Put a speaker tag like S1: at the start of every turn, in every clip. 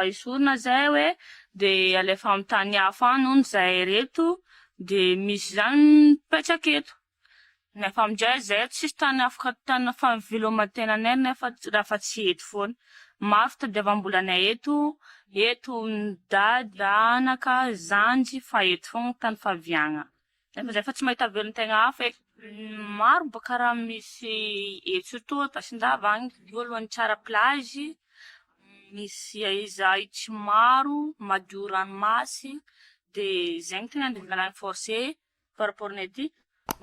S1: esorina zahay hoe de alefa amin'ny tany hafa any hono zahay reto de misy zany mipetraka eto. Nefa aminjay zahay tsisy tany afaka tany fahaveloman-tenanay nefa raha fa tsy eto foana. Maro fitadiavam-bolanay eto, eto ny dada, anaka, zandry fa eto foana tany faviagna. Nefa zahay fa tsy mahita velon-tegna hafa e. Maro bôka raha misy eto surtout Ampasindava agny, voalohany tsara plage, misy ahitra maro, madio ranomasy, de zegny tegna angalana forcé par rapport ny aty,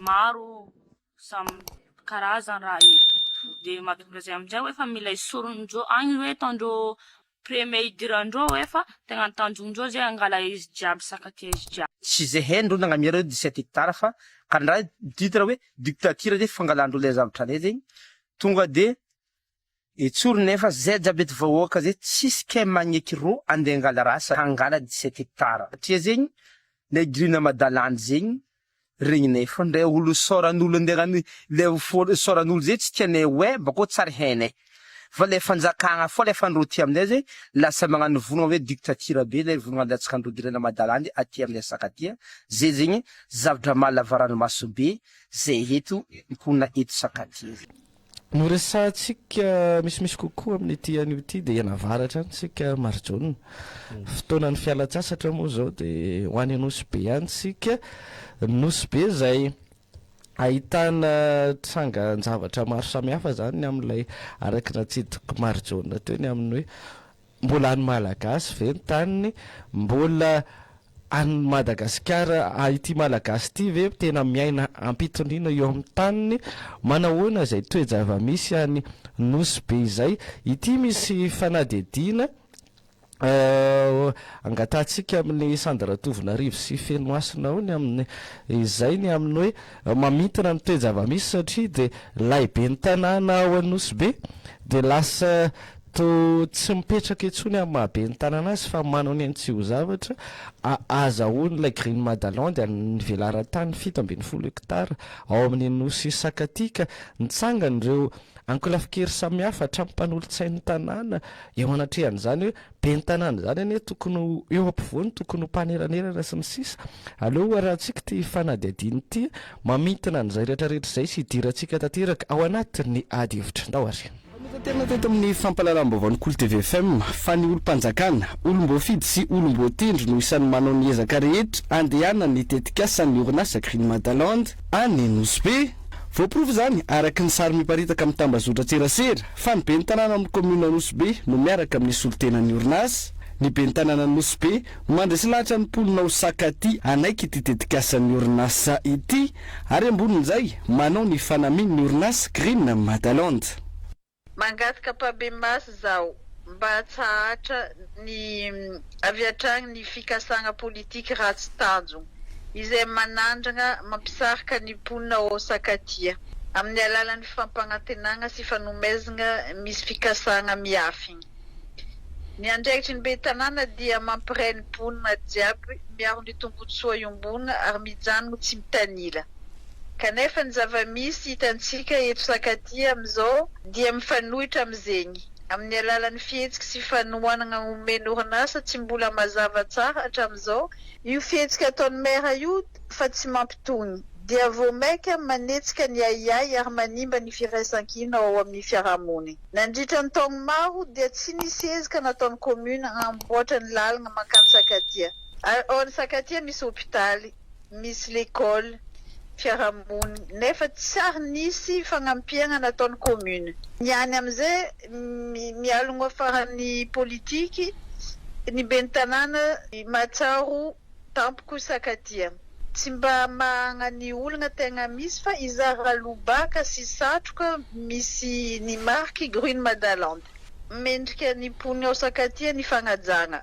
S1: maro samy karazany raha eto, de mahatonga zay amizay hoe efa mila esorindreo agny hoe ataondreo premier idirandreo hoe fa tegna tanjondreo zay angala izy jiaby sakatia izy jiaby.
S2: Tsy zay haindreo nagnamia reo 17 hectares fa ka ndra titre hoe dictature zay fangalandreo le zavatra anay zegny tonga de etsoriny nefa zay jiaby eto vahoaka zay tsisy kay magneky rô andeha angala raha hangala 17 hectares satria zegny le green Madaland zegny regninay fa ndray olo isaoran'olo andeha hagnano le isaoran'olo zay tsy tianay ho bakeo tsary hainay fa le fanjakagna fô le fandreo aty aminay zay lasa magnano volagna hoe dictature be le volagna alatsakandreo green Madaland aty aminay Sakatia zay zegny zavatra mahalava ranomaso be zay eto mponina eto Sakatia.
S3: Noresahantsika misimisy kokoa amin'ity anio ity dia hianavaratra any isika Marijaona. Fotoanan'ny fialan-tsasatra moa izao dia ho any Nosy Be any isika. Nosy Be izay ahitana trangan-javatra maro samihafa izany ny amin'ilay araka ny natsidik'i Marijaona teo ny amin'ny hoe Mbola an'ny Malagasy ve ny taniny? Mbola an'i Madagasikara ity Malagasy ity ve tena miaina am-pitoniana eo amin'ny taniny? Manahoana izay toe-java-misy any Nosy Be izay? Ity misy fanadihadiana angatahantsika amin'i Sandra Tovonarivo sy Fenohasina ao ny amin'ny izay ny amin'ny hoe mamintina ny toe-java-misy satria dia ilay ben'ny tanàna ao Nosy Be dia lasa Toa tsy mipetraka intsony amin'ny maha ben'ny tanàna azy fa manao ny ainy tsy ho zavatra ahazahoany ilay Green Madaland ny velaran-tany 17 hectares ao amin'ny nosy Sakatia ka nitsangana ireo ankolafin-kery samihafa hatramin'ny mpanolotsain'ny tanàna eo anatrehan'izany hoe ben'ny tanàna izany anie tokony ho eo ampovoany tokony ho mpanelanelana sy ny sisa Aleo hoarahantsika ity fanadihadiana ity mamintina an'izay rehetrarehetra izay sy hidirantsika tanteraka ao anatin'ny ady hevitra. Ndao ary.
S4: Notaterina teto amin'ny fampahalalam-baovaon'ny Kolo TV FM fa ny olom-panjakana, olom-boafidy sy olom-boatendry no isan'ny manao ny ezaka rehetra handehanan'ny tetikasan'ny orinasa Green Madaland any Nosy Be. Voaporofo izany araka ny sary miparitaka amin'ny tambazotran-tserasera fa ny ben'ny tanàna ao amin'ny kaominina Nosy Be no miaraka amin'ny solontenan'ny orinasa. Ny ben'ny tanànan'i Nosy Be no mandresy lahatra ny mponina ao Sakatia hanaiky ity tetikasan'ny orinasa ity. Ary ambonin'izay, manao ny fanamiany ny orinasa Green Madaland.
S5: Mangataka ampahibemaso zaho mba hatsahatra ny avy hatrany ny fikasagna politiky ratsy tanjogno izay manandragna mampisaraka ny mponina ao Sakatia amin'ny alalan'ny fampagnantenagna sy fanomezgna misy fikasagna miafigny. Ny andraikitry ny ben'ny tanàna dia mampiray ny mponina jiaby, miaro ny tombotsoa iombonana ary mijanogno tsy mitanila. Kanefa ny zava-misy hitantsika eto Sakatia amin'izao dia mifanohitra amin'izegny, amin'ny alalan'ny fihetsiky sy fanohanagna omen'ny orinasa tsy mbola mazava tsara hatramin'izao, Io fihetsika ataon'ny maire io fa tsy mampitony, dia vao maika manetsika ny ahiahy ary manimba ny firaisankina ao amin'ny fiarahamonina. Nandritra ny taogno maro dia tsy nisy ezaka nataon'ny commune hagnamboatra ny lalagna mankany Sakatia. Ao Sakatia misy hopitaly, misy l'école, fiarahamonina, nefa tsy ary nisy fagnampiagna nataon'ny commune. Ny any amizay mialogno afaran'ny politiky, ny ben'ny tanàna mahatsiaro tampoko Sakatia. Tsy mba hamahagna ny olagna tegna misy fa hizara lobaka sy satroka misy ny mariky Green Madaland. Mendrika ny mponina ao Sakatia ny fagnajagna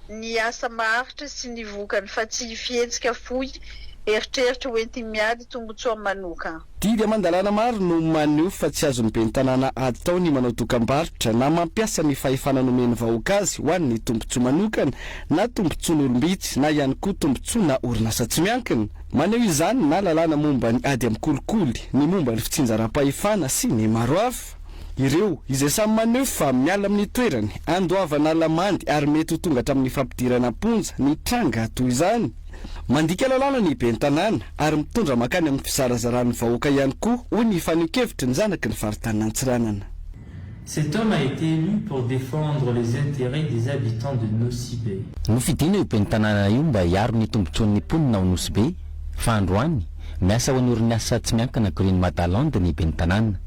S5: ny asa maharitra sy ny vokany fa tsy fihetsika fohy eritreritra hoenti-miady tombotsoa manokagna.
S4: Didy aman-dalàna maro no maneho fa tsy azon'ny ben'ny tanàna atao ny manao dokam-barotra na mampiasa ny fahefana nomen'ny vahoaka azy ho an'ny tombontsoa manokana na tombontsoan'olom-bitsy na ihany koa tombontsoana orinasa tsy miankina. Maneho izany na lalàna momba ny ady amin'ny kolikoly, ny momba ny fitsinjaram-pahefana sy ny maro hafa. Ireo izay samy maneho fa miala amin'ny toerany, andoavana lamandy ary mety ho tonga hatramin'ny fampidirana am-ponja ny tranga toy izany. Mandika lalàna ny ben'ny tanàna ary mitondra mankany amin'ny fizarazaran'ny vahoaka ihany koa, hoy ny fanehoan-kevitry ny zanaky ny faritanin'Antsiranana.
S6: Cet homme a été élu pour défendre les intérêts des habitants de Nosy Be.
S7: Nofidina io ben'ny tanàna io mba hiaro ny tombontsoan'ny mponina ao Nosy Be, fa androany, miasa ho an'ny orinasa tsy miankina Green Madaland ny ben'ny tanàna.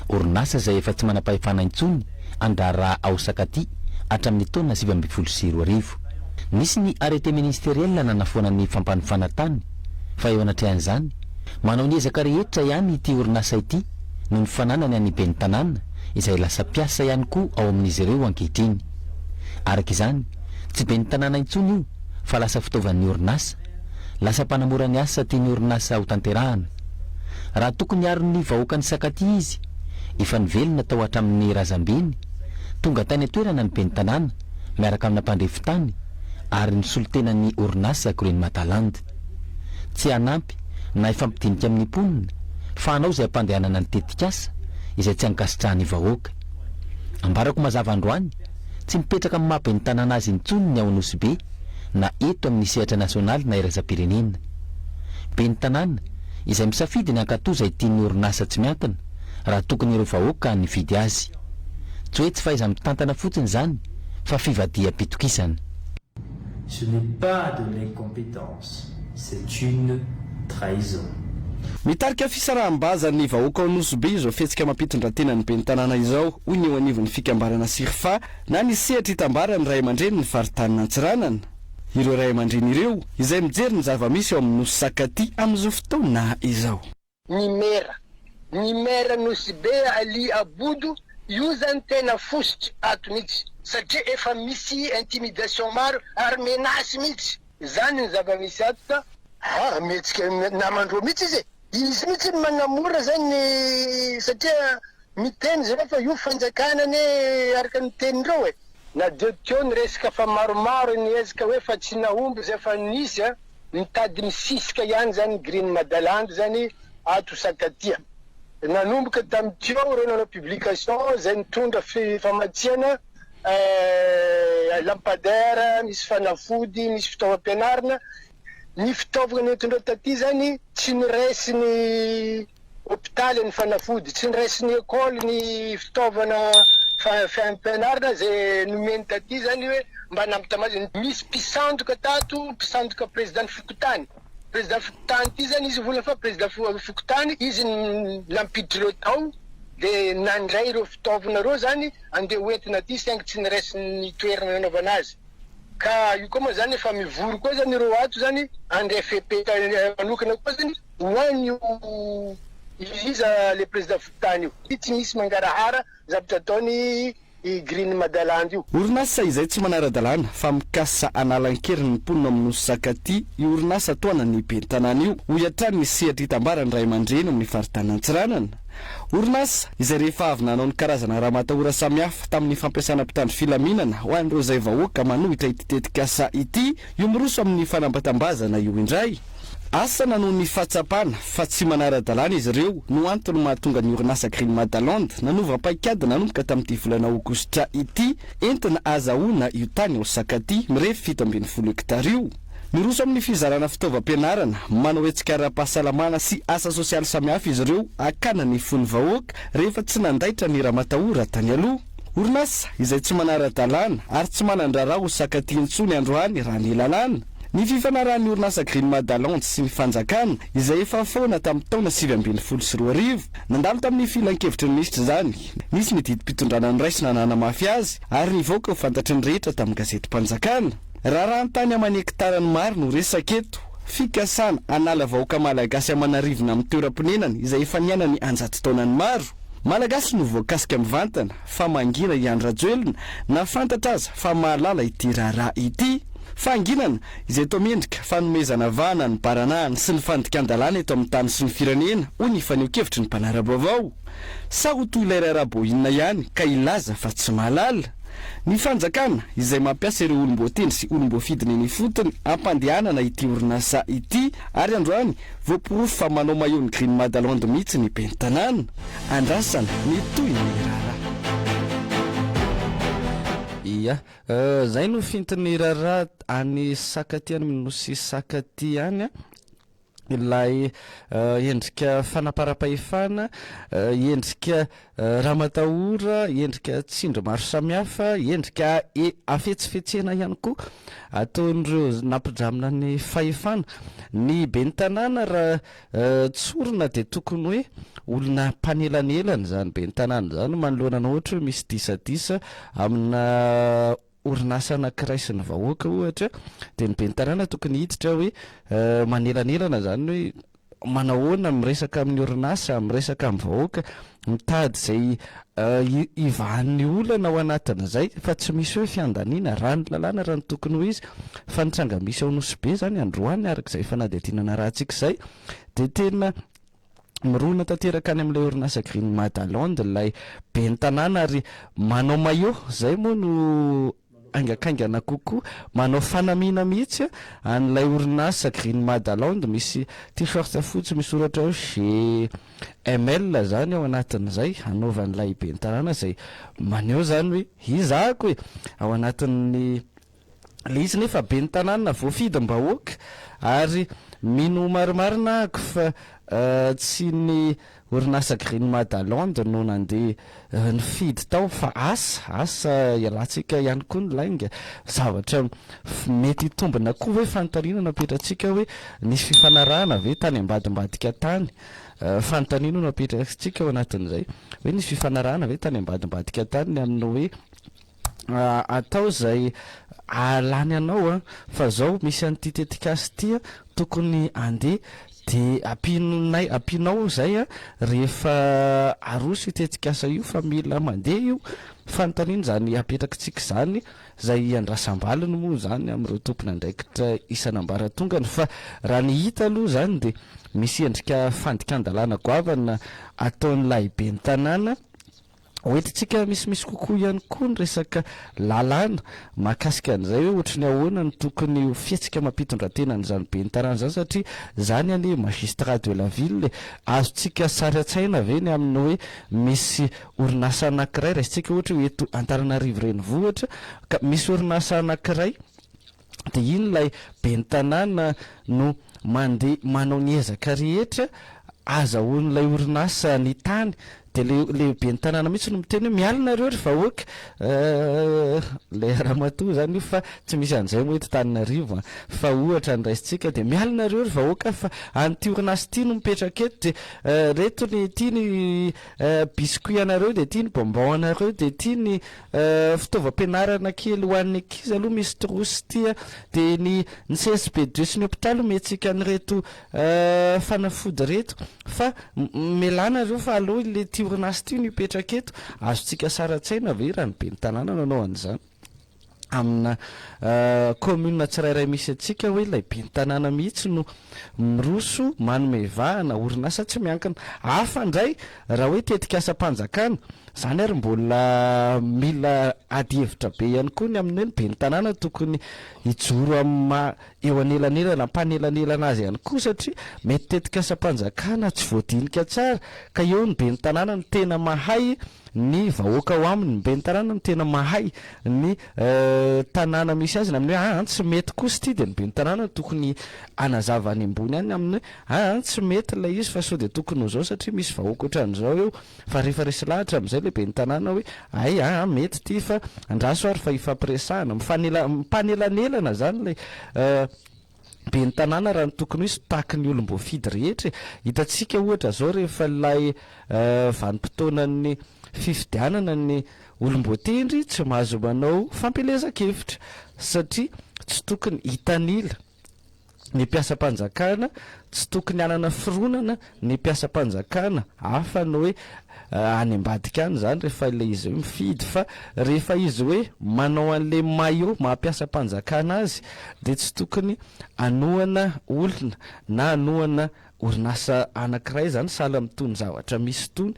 S7: Orinasa izay efa tsy manam-pahefana intsony handraharaha ao Sakatia hatramin'ny taona 2019. Nisy ny arrêté ministériel nanafoana ny fampanofana tany, fa eo anatrehan'izany, manao ny ezaka rehetra ihany ity orinasa ity noho ny fananany an'ny ben'ny tanàna izay lasa mpiasa ihany koa ao amin'izy ireo ankehitriny. Araka izany, tsy ben'ny tanàna intsony io fa lasa fitaovan'ny orinasa, lasa mpanamora ny asa tian'ny orinasa hotanterahana. Raha tokony hiaro ny vahoakan'i Sakatia izy, efa nivelona tao hatramin'ny razambeny, tonga tany an-toerana ny ben'ny tanàna miaraka amina mpandrefy tany ary ny solontenan'ny orinasa Green Madaland. Tsy hanampy na hifampidinika amin'ny mponina fa hanao izay hampandehanana ny tetikasa izay tsy ankasitrahan'ny vahoaka. Ambarako mazava androany, tsy mipetraka amin'ny maha ben'ny tanàna azy intsony ny ao Nosy Be na eto amin'ny sehatra nasionaly na iraisam-pirenena. Ben'ny tanàna izay misafidy ny hankatò izay tian'ny orinasa tsy miankina raha tokony ireo vahoaka nifidy azy. Tsy hoe tsy fahaiza-mitantana fotsiny izany fa fivadiham-pitokisana.
S6: Ce n'est pas de l'incompétence, c'est une trahison.
S4: Mitarika fisaraham-bazan'ny vahoaka ao Nosy Be izao fihetsika mampitondra-tena ny ben'ny tanàna izao, hoy ny eo anivon'ny fikambanana Sirfa na ny sehatra itambaran'ny ray aman-drenin'ny faritanin'Antsiranana. Ireo ray aman-dreny ireo izay mijery ny zava-misy ao amin'ny Nosy Sakatia amin'izao fotoana izao.
S8: Ny mera. Ny maire Nosy Be Ali Abodo io zany tena fositra ato mitsy satria efa misy intimidation maro ary menace mitsy. Zany ny zava-misy ato ka. Ah mihetsika namandreo mitsy izy e! Izy mitsy no manamora zany satria miteny zareo fa io fanjakana anie araka ny tenindreo e! Na dia teo ny resaka fa maromaro ny ezaka hoe fa tsy nahomby izay fa nisy a, mitady misisika ihany zany Green Madaland zany ato Sakatia. Nanomboka tamin'ny teo ireo nanao publication izay nitondra famatsiana lampadaire, misy fanafody, misy fitaovam-pianarana. Ny fitaovana nentindreo taty zany tsy noraisin'ny hopitaly ny fanafody, tsy noraisin'ny école ny fitaovana fampianarana izay nomeny taty zany hoe mba nampitamazina. Misy mpisandoka tato, mpisandoka président ny fokontany, président fokontany ity zany izy vola fa président fokontany izy nampiditra ireo tao de nandray ireo fitaovana ireo zany andeha hoentina aty saingy tsy noraisin'ny toerana nanaovana azy. Ka io koa moa zany efa mivory koa zany ireo ato zany handray fepetra manokana koa zany ho an'io iza le président fokontany io. Tsy misy mangarahara zavatra ataony i Green Madaland io.
S4: Orinasa izay tsy manara-dalàna fa mikasa hanala an-keriny ny mponina ao amin'ny Nosy Sakatia io orinasa tohanan'ny ben'ny tanàna io, hoy hatrany ny sehatra itambaran'ny ray aman-dreny ao amin'ny faritanin'Antsiranana. Orinasa izay rehefa avy nanao ny karazana ramatahora samihafa tamin'ny fampiasana mpitandro filaminana ho an'ireo izay vahoaka manohitra ity tetikasa ity io miroso amin'ny fanambatambazana io indray. Asa na noho ny fahatsapana fa tsy manara-dalàna izy ireo no antony mahatonga ny orinasa Green Madaland nanova paikady nanomboka tamin'ity volana aogositra ity entina ahazahoana io tany ao Sakatia mirefy 17 hektara io. Miroso amin'ny fizarana fitaovam-pianarana, manao hetsika ara-pahasalamana sy asa sosialy samihafa izy ireo hakana ny fon'ny vahoaka rehefa tsy nandaitra ny ramatahora tany aloha. Orinasa izay tsy manara-dalàna ary tsy manan-draharaha ho sakatia intsony androany raha ny lalàna. Ny fifanarahan'ny orinasa Green Madaland sy ny fanjakana izay efa foana tamin'ny taona 2019. Nandalo tamin'ny filankevitry ny minisitra izany. Nisy ny didim-pitondrana noraisina nanamafy azy ary nivoaka ho fantatry ny rehetra tamin'ny gazetim-panjakana. Raharahan-tany aman'hektarany maro no resaka eto. Fikasana hanala vahoaka malagasy aman'arivony amin'ny toeram-ponenany izay efa niainany an-jato taonany maro. Malagasy no voakasika mivantana fa mangina i Andry Rajoelina na fantatra aza fa mahalala ity raharaha ity. Fahanginana izay toa mendrika fanomezana vahana ny baranahany sy ny fandikan-dalàna eto amin'ny tany sy ny firenena, hoy ny fanehoan-kevitry ny mpanara-baovao. Sa ho toy ilay raharaha Boina ihany ka hilaza fa tsy mahalala? Ny fanjakana, izay mampiasa ireo olom-boatendry sy olom-boafidiny eny ifotony hampandehanana ity orinasa ity, ary androany voaporofo fa manao maillot ny Green Madaland mihitsy ny ben'ny tanàna. Andrasana ny tohin'ny raharaha.
S3: Ia, zay no fintin'ny raharaha any Sakaty any amin'ny nosy Sakaty any an. Ilay endrika fanaparam-pahefana, endrika ramatahora, endrika tsindry maro samihafa, endrika hafetsifetsena ihany koa ataon'ireo nampindramina ny fahefana. Ny ben'ny tanàna raha tsorina dia tokony hoe olona mpanelanelana izany ben'ny tanàna izany manoloana ny ohatra hoe misy disadisa amina orinasa anankiray sy ny vahoaka ohatra dia ny ben'ny tanàna tokony hiditra hoe manelanelana izany hoe manahoana miresaka amin'ny orinasa, miresaka amin'ny vahoaka, mitady izay hivahan'ny olana ao anatin'izay fa tsy misy hoe fiandaniana raha ny lalàna raha ny tokony ho izy fa ny tranga misy ao Nosy Be izany androany araka izay fanadihadiana narahantsika izay dia tena Mirona tanteraka any amin'ilay orinasa Green Madaland ilay ben'ny tanàna ary manao maillot, izay moa no haingankaingana kokoa, manao fanamiana mihitsy an'ilay orinasa Green Madaland, misy t-shirt fotsy misoratra hoe GML izany ao anatin'izay hanaovan'ilay ben'ny tanàna izay maneho izany hoe iza ako e! ao anatin'ny Ilay izy nefa ben'ny tanàna voafidim-bahoaka ary mino marimarina ahako fa tsy ny orinasa Green Madaland no nandeha nifidy tao fa asa, asa ialantsika ihany koa ny lainga, zavatra mety hitombina koa ve fanontaniana no apetratsika hoe nisy fifanarahana ve tany ambadimbadika tany, fanontaniana no apetratsika ao anatin'izay hoe nisy fifanarahana ve tany ambadimbadika tany ny amin'ny hoe atao izay ahalany anao an, fa zao misy an'ity tetikasa ity an, tokony andeha de ampianay ampianao zay an rehefa aroso io tetikasa io fa mila mandeha io, fanontaniana izany apetrakitsika izany izay iandrasam-baliny moa izany amin'ireo tompon'andraikitra isan'ambaratongany fa raha ny hita aloha izany de misy endrika fandikan-dalàna goavana ataon'ilay ben'ny tanàna. Hoentintsika misimisy kokoa ihany koa ny resaka lalàna mahakasika an'izay hoe ohatry ny ahoana no tokony ho fihetsika mampitondra-tena an'izany ben'ny tanàna izany satria izany anie magistrat de la ville e! Azontsika sary an-tsaina ve ny amin'ny hoe misy orinasa anankiray, raisintsika ohatra hoe eto Antananarivo renivohitra ka misy orinasa anankiray dia iny ilay ben'ny tanàna no mandeha manao ny ezaka rehetra azahoan'ilay orinasa ny tany dia le le ben'ny tanàna mihitsy no miteny hoe miala nareo ry vahoaka ilay ramatoa izany io fa tsy misy an'izay moa eto Antananarivo an fa ohatra ny raisintsika dia miala nareo ry vahoaka fa an'ity orinasa ity no mipetraka eto dia reto ny ity ny biscuit anareo dia ity ny bonbon anareo dia ity ny Fitaovam-pianarana kely ho an'ny ankizy aloha misy trousse ity a, dia ny ny CSB deux sy ny hopitaly omentsika an'ireto fanafody ireto fa mialà nareo fa aleo ilay ity orinasa ity no hipetraka eto, azontsika sary an-tsaina ve raha ny ben'ny tanàna no hanao an'izany amina commune tsirairay misy antsika hoe ilay ben'ny tanàna mihitsy no miroso manome vahana orinasa tsy miankina, hafa indray raha hoe tetikasam-panjakana. Izany ary mbola mila ady hevitra be ihany koa ny amin'ny hoe ny ben'ny tanàna tokony hijoro amin'ny maha eo anelanelana, mpanelanelana azy ihany koa satria mety tetikasam-panjakana tsy voadinika tsara ka eo ny ben'ny tanàna no tena mahay ny vahoaka ao aminy, ny ben'ny tanàna no tena mahay ny tanàna misy azy ny amin'ny hoe aa tsy mety kosa ity dia ny ben'ny tanàna no tokony hanazava any ambony any amin'ny hoe aa tsy mety ilay izy fa sao dia tokony ho izao satria misy vahoaka ohatran'izao eo. Fa rehefa resy lahatra amin'izay ilay ben'ny tanàna hoe hay aa mety ity fa andraso ary fa hifampiresahana, mifanela, mipanelanelana izany ilay ben'ny tanàna raha ny tokony ho izy tahaky ny olom-boafidy rehetra e! Hitantsika ohatra izao rehefa ilay vanim-potoanan'ny fifidianana ny olom-boatendry tsy mahazo manao fampielezan-kevitra satria tsy tokony hitanila. ny mpiasam-panjakana, tsy tokony hanana fironana ny mpiasam-panjakana, hafa ny hoe any ambadika any izany rehefa ilay izy hoe mifidy fa rehefa izy hoe manao an'ilay maillot maha mpiasam-panjakana azy dia tsy tokony hanohana olona na hanohana orinasa anankiray izany sahala amin'itony zavatra misy itony,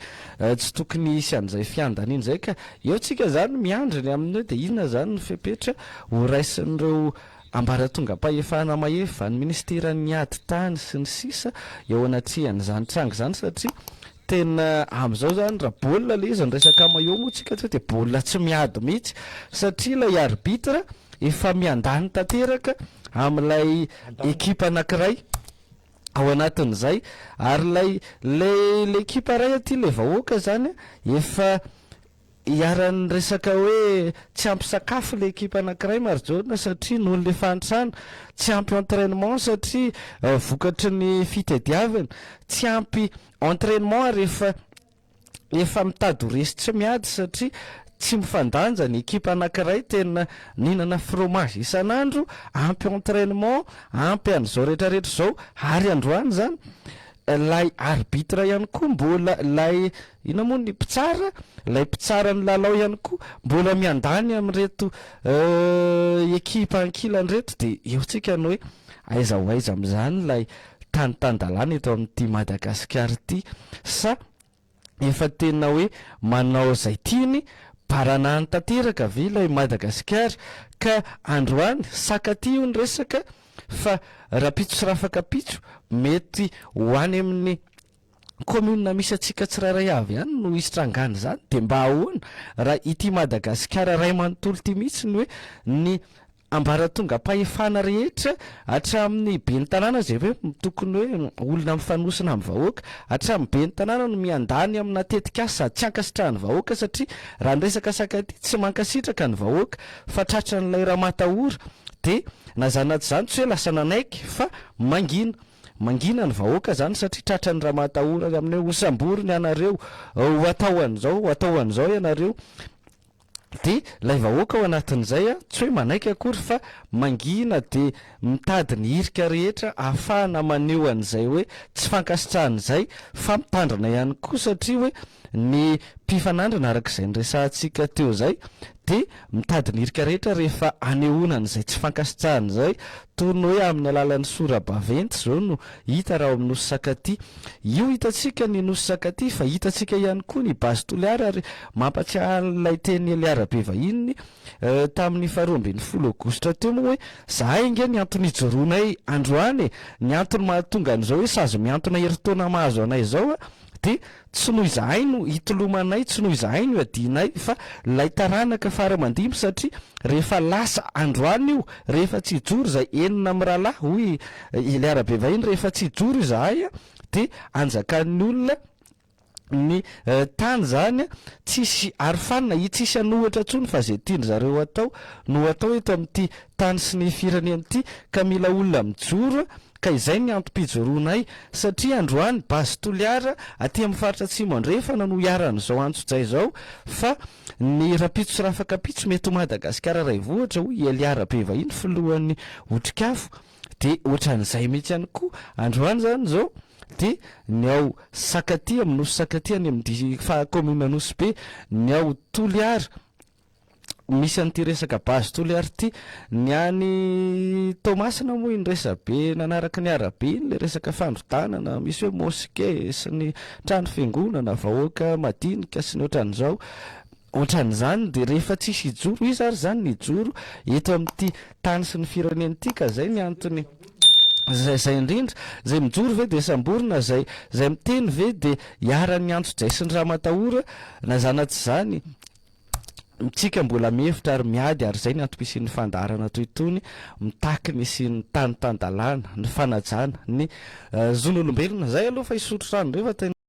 S3: tsy tokony hisy an'izay fiandaniana izay ka eo tsika izany miandry ny amin'ny hoe dia inona izany ny fepetra ho raisin'ireo ambaratongam-pahefana mahefa, ny ministeran'ny ady tany sy ny sisa eo anatrehan'izany tranga izany satria. Tena amin'izao zany raha baolina le izy ny resaka maillot moa tsika teo dia baolina tsy miady mihitsy satria ilay arbitre efa miandany tanteraka amin'ilay ekipa anankiray ao anatin'izay ary ilay ilay ilay ekipa iray aty ilay vahoaka zany efa Iharan'ny resaka hoe tsy ampy sakafo ilay ekipa anankiray Marijaona satria noho ilay fahantrana, tsy ampy entrainement satria vokatry ny fitadiavana, tsy ampy entrainement ary efa efa mitady ho resy tsy miady satria tsy mifandanja ny ekipa anankiray tena nihinana fromage isan'andro, ampy entrainement, ampy an'izao rehetrarehetra izao ary androany izany Ilay arbitre ihany koa mbola ilay inona moa ny mpitsara, ilay mpitsara ny lalao ihany koa mbola miandany amin'ireto ekipa ankilany ireto dia eo tsika ny hoe aiza ho aiza amin'izany ilay tany tan-dalàna eto amin'ity Madagasikara ity sa efa tena hoe manao izay tiany baranahiny tanteraka ve ilay Madagasikara ka androany saka aty io ny resaka fa rapitso sy rafakapitso mety ho any amin'ny commune misy antsika tsirairay avy ihany no hisy trangana izany dia mba ahoana raha ity Madagasikara iray manontolo ity mihitsy ny hoe ny ambaratongam-pahefana rehetra hatramin'ny ben'ny tanàna izay hoe tokony hoe olona mifanosona amin'ny vahoaka, hatramin'ny ben'ny tanàna no miandany amina tetikasa sady tsy ankasitrahan'ny vahoaka satria raha ny resaka Sakaty tsy mankasitraka ny vahoaka fa tratran'ilay ramatahora dia na izany na tsy izany tsy hoe lasa nanaiky fa mangina mangina ny vahoaka izany satria tratran'ny ramatahora amin'ny hoe hosamborina ianareo, ho atao an'izao, ho atao an'izao ianareo. Dia ilay vahoaka ao anatin'izay tsy hoe manaiky akory fa mangina dia mitady ny hirika rehetra ahafahana maneho an'izay hoe tsy fankasitrahana izay fa mitandrina ihany koa satria hoe ny mpifanandrina araka izay niresahantsika teo izay dia mitady ny hirika rehetra rehefa anehoana an'izay tsy fankasitrahana izay toy ny hoe amin'ny alalan'ny sora-baventy izao no hita raha ao amin'ny Nosy Sakatia. Io hitantsika ny Nosy Sakatia fa hitantsika ihany koa ny Base Toliara ary mampatsiahy an'ilay teny Eliara Bevahiny tamin'ny faharoa ambin'ny folo aogositra teo moa hoe zahay ange ny antony ijoroanay androany e, ny antony mahatonga an'izao hoe sazy mihantona herintaona mahazo anay izao dia tsy noho izahay no itolomanay, tsy noho izahay no iadianay fa ilay taranaka fara aman-dimby satria rehefa lasa androany io, rehefa tsy hijoro izay enina mirahalahy hoy i Eliara Bevahiny, rehefa tsy hijoro izahay dia anjakan'ny olona ny tany izany, tsisy arofanina, tsisy hanohitra intsony fa izay tian-dry zareo atao no atao eto amin'ity tany sy ny firenena ity ka mila olona mijoro Ka izay ny antom-pijoroanay, satria androany Base Toliara aty amin'ny faritra Atsimo Andrefana no iharan'izao antsojay izao, fa ny rahampitso sy rahafakampitso mety ho Madagasikara iray vohitra, hoy i Elia Rabevahiny, filohan'ny Otrikafo. Dia ohatran'izay mihitsy ihany koa androany izany izao, dia ny ao Sakatia, amin'ny Nosy Sakatia any amin'ny commune Nosy Be, ny ao Toliara, misy an'ity resaka base Toliary ity. Ny any Toamasina moa iny resabe nanaraka ny arabe iny ilay resaka fandrodanana, misy hoe mosquée sy ny trano fiangonana, vahoaka madinika sy ny ohatran'izao. Ohatran'izany dia rehefa tsisy hijoro, iza ary izany ny hijoro eto amin'ity tany sy ny firenena ity ka izay ny antony izay izay indrindra. Izay mijoro ve dia samborina, izay izay miteny ve dia iharan'ny antsojay sy ny ramatahora na izany na tsy izany. Tsika mbola mihevitra ary miady ary izay ny antom-pisian'ny fandaharana toy itony, mitaky ny hisian'ny tany tan-dalàna, ny fanajana ny zon'olombelona. Izay aloha fa hisotro rano indray fa tena.